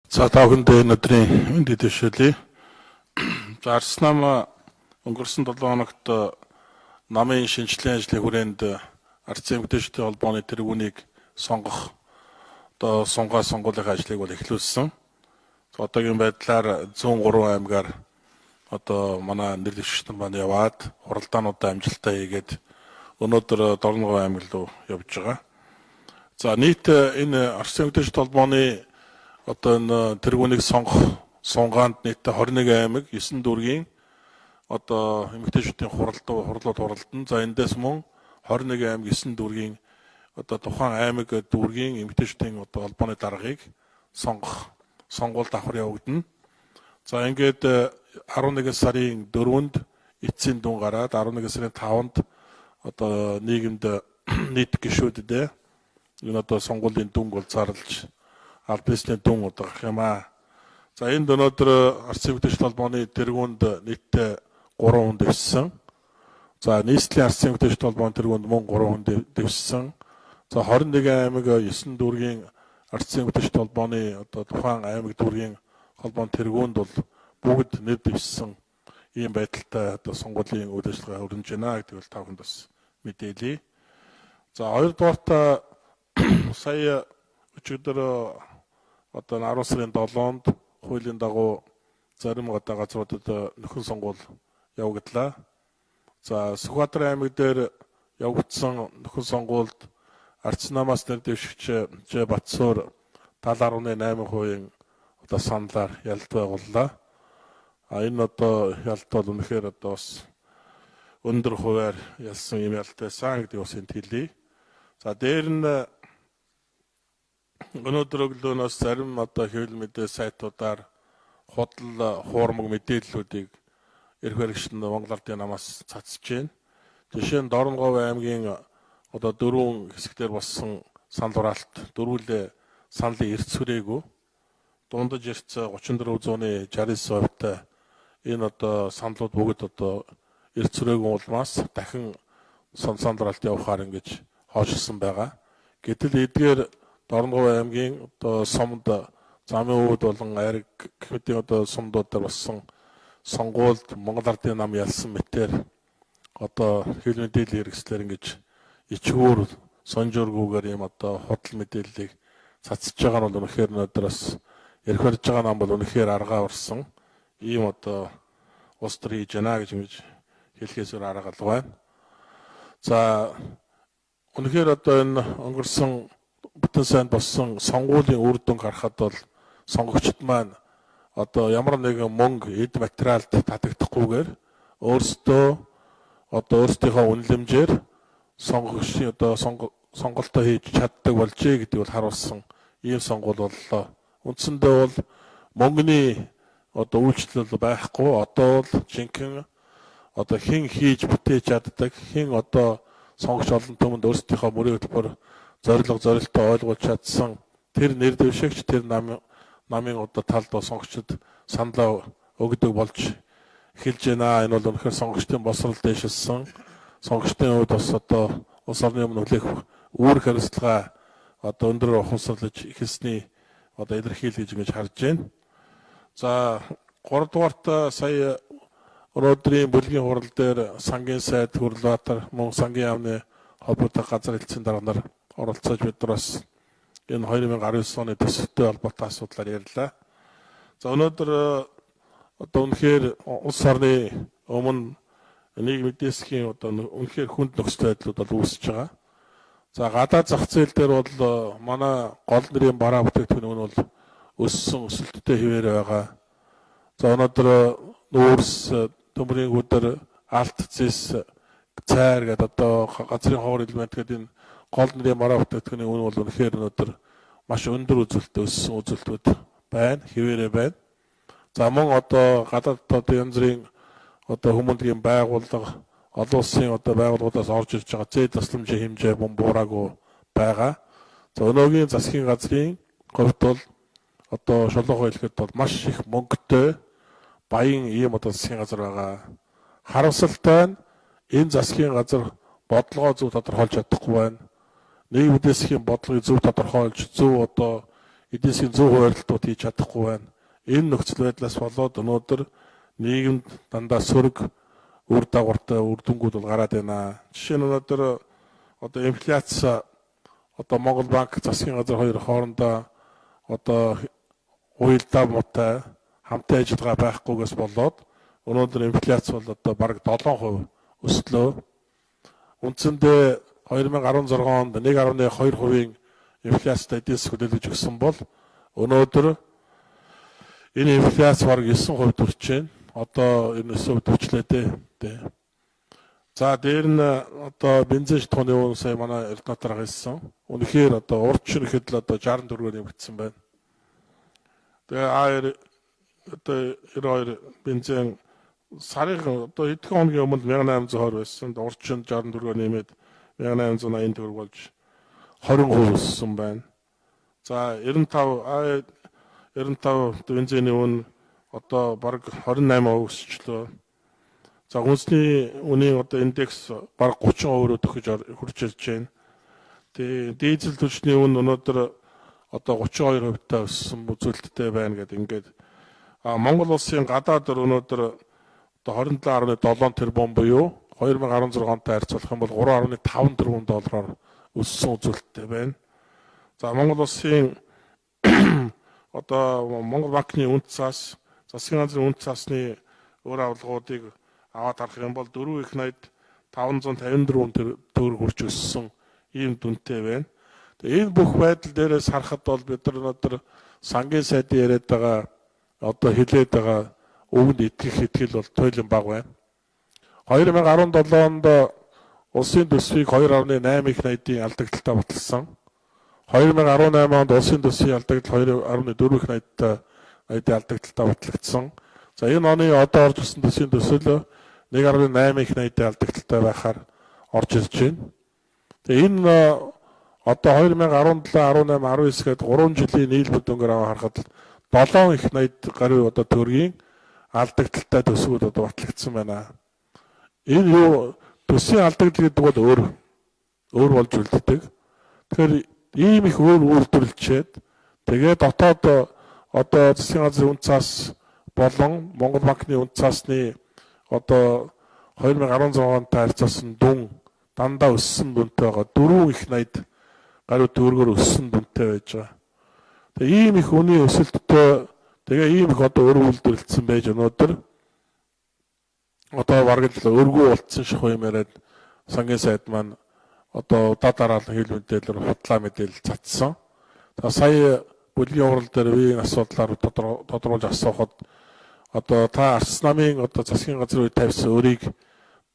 За та бүхэндээ энэ өдрийн мэнд дэвшүүлье. За Арс нам өнгөрсөн 7 хоногт намын шинжилгээний ажлын хүрээнд Ардсан эмэгтэйчүүдийн холбооны тэргүүнийг сонгох одоо сунгаа сонгуулийн ажлыг бол эхлүүлсэн. За одоогийн байдлаар 103 аймгаар одоо манай нэр дэвшигч нар маань яваад хуралдаануудаа амжилттай хийгээд өнөөдөр Дорногов аймаг руу явж байгаа. За нийт энэ Ардсан эмэгтэйчүүдийн холбооны одоо энэ тэргүүнийг сонгох сунгаанд нийтдээ 21 аймаг 9 дүүргийн одоо эмэгтэйчүүдийн хурлууд хуралдана. За эндээс мөн 21 аймаг 9 дүүргийн одоо тухайн аймаг дүүргийн эмэгтэйчүүдийн одоо холбооны даргаыг сонгох сонгуул давхар явагдана. За ингээд 11 сарын 4-нд эцсийн дүн гараад 11 сарын 5-нд одоо нийгэмд нийт гишүүдэд энэ одоо сонгуулийн дүнг бол зарлж аль биесний дүн одоо гарах юм аа. За энд өнөөдөр Ардсан эмэгтэйчүүд холбооны тэргуунд нийтдээ 3 хүн дэвссэн. За нийслэлийн Ардсан эмэгтэйчүүд холбооны тэргуунд мөн 3 хүн дэвссэн. За 21 аймаг 9 дүүргийн Ардсан эмэгтэйчүүд холбооны одоо тухайн аймаг дүүргийн холбооны тэргуунд бол бүгд нэр дэвссэн ийм байдалтай одоо сонгуулийн үйл ажиллагаа өрнөж байна гэдэг бол та бүхэнд бас мэдээлье. За хоёрдугаарт сая өчигдөр одоо 10 сарын 7-нд хуулийн дагуу зарим одоо газруудад нөхөн сонгуул явагдлаа. За Сүхбаатар аймаг дээр явагдсан нөхөн сонгуульд Ардсан намаас нэр дэвшигч Ж Батсуур 70.8% одоо саналаар ялалт байгууллаа. А энэ одоо ялалт бол үнэхээр одоо бас өндөр хувиар ялсан юм ялалт байсан гэдэг бас энд хэлье. За дээр нь өнөөдөр өглөөнөөс зарим одоо хэвлэл мэдээ сайтуудаар худал хуурмаг мэдээллүүдийг эрх баригч нь Монгол Ардын намаас цацж байна. Жишээ нь Дорногов аймгийн одоо дөрвөн хэсэгтэр болсон санал хураалт дөрвөлээ саналын эрс хүрээгүй. Дундаж эрс 34.69%-тай энэ одоо саналууд бүгд одоо эрс хүрээгүй улмаас дахин санал хураалт явахаар ингэж хойшилсан байгаа. Гэтэл эдгээр Дорногов аймгийн одоо сумд замын өвд болон айраг гэх мэтийн одоо сумдууд дээр болсон сонгуульд Монгол Ардын нам ялсан мэтээр одоо хэвлэл мэдээллийн хэрэгслээр ингэж ичгүүр сонжуургүйгээр ийм одоо худал мэдээллийг цацж байгаа нь бол үнэхээр өнөөдөр бас эрх барьж байгаа нам бол үнэхээр аргаа урсан ийм одоо улс төр хийж байна гэж ингэж хэлэхээс өөр арга алга байна. За үнэхээр одоо энэ өнгөрсөн бүтэн сайн болсон сонгуулийн үр дүнг харахад бол сонгогчд маань одоо ямар нэгэн мөнгө эд материалд татагдахгүйгээр өөрсдөө одоо өөрсдийнхөө үнэлэмжээр сонгогчдын одоо сонголтоо хийж чаддаг болжээ гэдгийг бол харуулсан ийм сонгуул боллоо. Үндсэндээ бол мөнгөний одоо үйлчлэл байхгүй. Одоо бол жинхэнэ одоо хэн хийж бүтээж чаддаг, хэн одоо сонгогч олон түмэнд өөрсдийнхөө мөрийн хөтөлбөр зорилго зорилтоо ойлгуулж чадсан тэр нэр дэвшигч тэр намын одоо талд сонгогчид саналаа өгдөг болж эхэлж байна. Энэ бол үнэхээр сонгогчдын босрол дэшилсэн. Сонгогчдын хувьд бас одоо улс орны өмнө хүлээх үүрэг хариуцлага одоо өндөр ухамсарлаж эхэлсний одоо илэрхийлэл гэж ингэж харж байна. За 3 дугаарт сая өнөөдрийн бүлгийн хурал дээр сангийн сайд Хөрлөбаатар мөн сангийн яамны холбоотой газар хэлтсийн дарга нар оролцож бид нар бас энэ 2019 оны төсөвтэй холбоотой асуудлаар ярьлаа. За өнөөдөр одоо үнэхээр улс орны өмнө нийгмийн эдийн засгийн одоо үнэхээр хүнд нөхцөл байдлууд бол үүсэж байгаа. За гадаад зах зээл дээр бол манай гол нэрийн бараа бүтээгдэхүүн нь бол өссөн өсөлттэй хэвээр байгаа. За өнөөдөр нүүрс, төмрийн гүдэр, алт, зэс, цайр гэдэг одоо газрын ховор элемент гэдэг энэ гол нэрийн бараа бүтээгдэхүүний үн бол үнэхээр өнөөдөр маш өндөр үзүүлэлттэй өссөн үзүүлэлтүүд байна, хэвээрээ байна. За мөн одоо гадаад одоо янз бүрийн одоо хүмүүнлэгийн байгууллага, олон улсын одоо байгууллагуудаас орж ирж байгаа зээл тусламжийн хэмжээ мөн буураагүй байгаа. За өнөөгийн засгийн газрын хувьд бол одоо шулуухай хэлэхэд бол маш их мөнгөтэй баян ийм одоо засгийн газар байгаа. Харамсалтай нь энэ засгийн газар бодлогоо зөв тодорхойлж чадахгүй байна. Нийгэм эдийн засгийн бодлогыг зөв тодорхойлж, зөв одоо эдийн засгийн зөв хуваарлтууд хийж чадахгүй байна. Энэ нөхцөл байдлаас болоод өнөөдөр нийгэмд дандаа сөрөг үр дагавартай үр дүнгууд бол гараад байна. Жишээ нь өнөөдөр одоо инфляц одоо Монгол банк, засгийн газар хоёр хоорондоо одоо уялдаа муутай хамтын ажиллагаа байхгүйгээс болоод өнөөдөр инфляц бол одоо бараг 7% өслөө. Үндсэндээ 2016 онд 1.2% инфляцтай эдийн засаг хүлээлгэж өгсөн бол өнөөдөр энэ инфляц бараг 9% төрж байна. Одоо энэ 9% төрчлээ дээ. За дээр нь одоо бензин шатхууны үн сая манай Эрдэнэтээр хэлсэн. Үнэхээр одоо урд шөнө ихэд л одоо 60 төгрөгөөр нэмэгдсэн байна. Тэгээ А одоо 92 бензин сарын одоо хэдхэн хоногийн өмнө 1820 байсан. Урд шөнө 60 төгрөгөөр нэмээд 1880 төгрөг болж 20% өссөн байна. За 95 А 95 бензиний үн одоо бараг 28% өсчлөө. За үндэсний үнийн одоо индекс бараг 30% рүү төхөж хүрч ирж байна. Тэгээ дизель түлшний үн өнөөдөр одоо 32% та өссөн үзүүлэлттэй байна гэдэг ингээд Монгол улсын гадаад өнөөдөр одоо 27.7 тэрбум буюу 2016 онтой харьцуулах юм бол 3.5 тэрбум доллараар өссөн үзүүлэлттэй байна. За Монгол улсын одоо Монгол банкны үнэ цаас, засгийн газрын үнэ цаасны өөр авлагуудыг аваад харах юм бол 4 их 80 554 төгрөг хүрч өссөн ийм дүнтэй байна. Тэгээ энэ бүх байдал дээрээс харахад бол бид нар өнөөдөр сангийн сайдын яриад байгаа одоо хэлээд байгаа үгэнд итгэх итгэл бол туйлын бага байна. 2017 онд улсын төсвийг 2.8 их 80-ийн алдагдaltaй баталсан. 2018 онд улсын төсвийн алдагдал 2.4 их 80-тай 80-ийн алдагдaltaй батлагдсан. За энэ оны одоо орж ирсэн төсвийн төсөл 1.8 их 80-ийн алдагдaltaй байхаар орж ирж байна. Тэгээ энэ одоо 2017, 18, 19 гээд 3 жилийн нийлбэр дүнгээр аваа харахад 7 их 80 гаруй одоо төгрөгийн алдагдaltaй төсвүүд одоо батлагдсан байна. Энэ юу төсвийн алдагдал гэдэг бол өөр өөр болж үлддэг. Тэгэхээр ийм их өөр үйлдвэрлэчээд тэгээ дотоод одоо засгийн газрын үнэ цаас болон Монгол банкны үнэ цаасны одоо 2016 онтой харьцуулсан дүн дандаа өссөн дүнтэй байгаа. 4 их 80 гаруй төгрөгөөр өссөн дүнтэй байж байгаа. Тэгээ ийм их үнийн өсөлттэй тэгээ ийм их одоо өр үйлдвэрлэсэн байж өнөөдөр одоо бараг л өргүү болцсон шахуу юм яриад сангийн сайд маань одоо удаа дараалан хэл мэдээлэлээр худлаа мэдээлэл цацсан. За сая бүлгийн хурал дээр би энэ асуудлаар тодруулж асуухад одоо та Арс намын одоо засгийн газрын үед тавьсан өрийг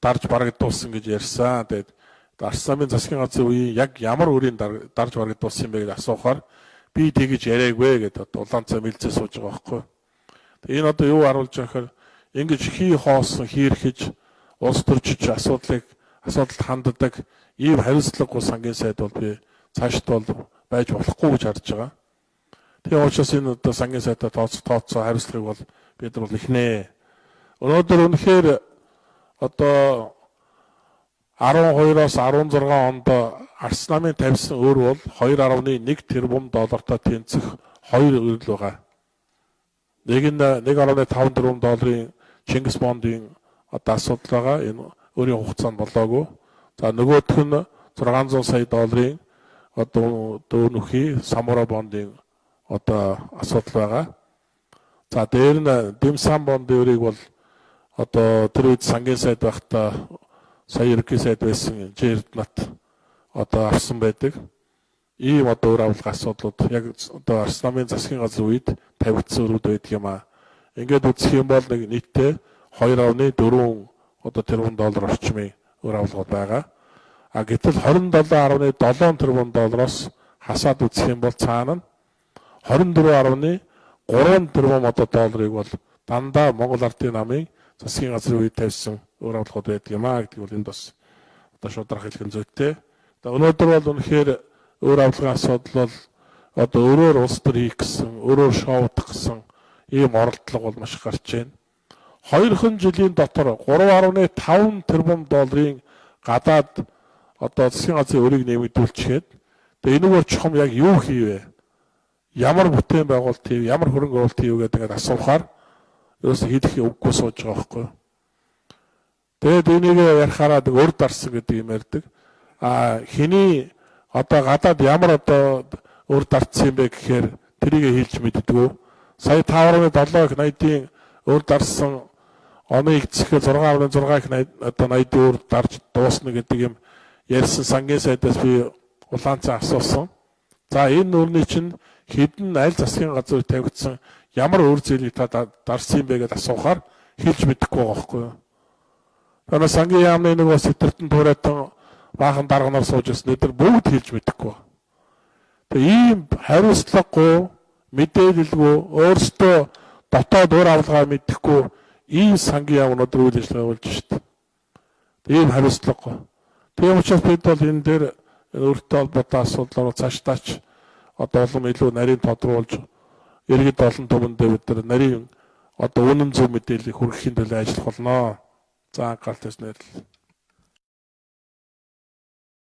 дарж барагдуулсан гэж ярьсан. Тэгээд Арс намын засгийн газрын үеийн яг ямар өрийг дарж барагдуулсан юм бэ гэж асуухаар би тэгэж яриаггүй гэдээ одоо улаан цай мэлзээ сууж байгаа байхгүй. Тэгээд энэ одоо юу харуулж байгаа гэхээр ингэж хий хоосон хийрхэж улс төрчиж асуудлыг асуудалд ханддаг ийм хариуцлагагүй сангийн сайд бол би цаашд бол байж болохгүй гэж харж байгаа. Тийм учраас энэ одоо сангийн сайдаа тооцоо хариуцлагыг бол бид нар бол ихнэ. Өнөөдөр үнэхээр одоо 12-оос 16 онд Арс намын тавьсан өр бол 2.1 тэрбум доллартай тэнцэх хоёр өрл байгаа. Нэг нь 1.5 тэрбум долларын Чингис бондын одоо асуудал байгаа. Энэ өөрийн хугацаанд болоогүй. За нөгөөх нь 600 сая долларын одоо дөөнөхий Самура бондын одоо асуудал байгаа. За дээр нь Димсан бондын өрийг бол одоо тэр үед сангийн сайд байхдаа сая ерөнхий сайд байсан Жэрднат одоо авсан байдаг. Ийм одоо үр авлага асуудлууд яг одоо Арс намын засгийн газар үед тавигдсан өрүүд байдаг юм аа. Ингээд үзэх юм бол нэг нийтдээ 2.4 одоо тэрбум доллар орчмын үр авлагууд байгаа. А гэтэл 27.7 тэрбум доллароос хасаад үзэх юм бол цаана нь 24.3 тэрбум одоо долларыг бол дандаа Монгол Ардын намын засгийн газрын үед тавьсан үр авлагууд байдаг юм аа гэдгийг бол энд бас одоо шударга хэлэх нь зүйтэй. Одоо өнөөдөр бол үнэхээр өөр авлагын асуудал бол одоо өөрөөр улс төр хийх гэсэн, өөрөөр шоудах гэсэн ийм оролдлого бол маш их гарч байна. 2 жилийн дотор 3.5 тэрбум долларын гадаад одоо засгийн газрын өрийг нэмэгдүүлчихэд тэгээ энэгээр чухам яг юу хийвэ? Ямар бүтээн байгуулалт хийв, ямар хөрөнгө оруулалт хийв гэдэг ингээд асуухаар ерөөсө хэлэх үггүй сууж байгаа байхгүй юу. Тэгээд энийг ярихаараа нэг өр дарсан гэдэг юм ярьдаг. А хэний одоо гадаад ямар одоо өр дарцсан юм бэ гэхээр тэрийг хэлж мэддэггүй. Сая 5.7 их 80-ийн өр дарсан оны эцэхээр 6.6 их одоо 80-ийн өр дарж дуусна гэдэг юм ярьсан сангийн сайдаас би улаанцан асуусан. За энэ өрний чинь хэдэн аль засгийн газар тавигдсан ямар өр зээлийг та дарсан юм бэ гэдээ асуухаар хэлж мэдэхгүй байгаа байхгүй юу. Тэгэхээр сангийн яамны нэг бас сэтэртэн туурайтан баахан дарганаар сууж байсан. Эдгээр бүгд хэлж мэдэхгүй. Тэгээ ийм хариуцлагагүй, мэдээлэлгүй, өөрсдөө дотоод ур авилгаа мэдэхгүй ийм сангийн яам өнөөдөр үйл ажиллагаа явуулж шít. Тийм хариуцлагагүй. Тийм учраас бид бол энэ дээр өөртөө холбоотой асуудлаар цаашдаач одоо улам илүү нарийн тодруулж иргэд олон түмэндээ бид нар нарийн одоо үнэн зөв мэдээллийг хүргэхийн төлөө ажиллах болно. За анхаарал тавьснаар.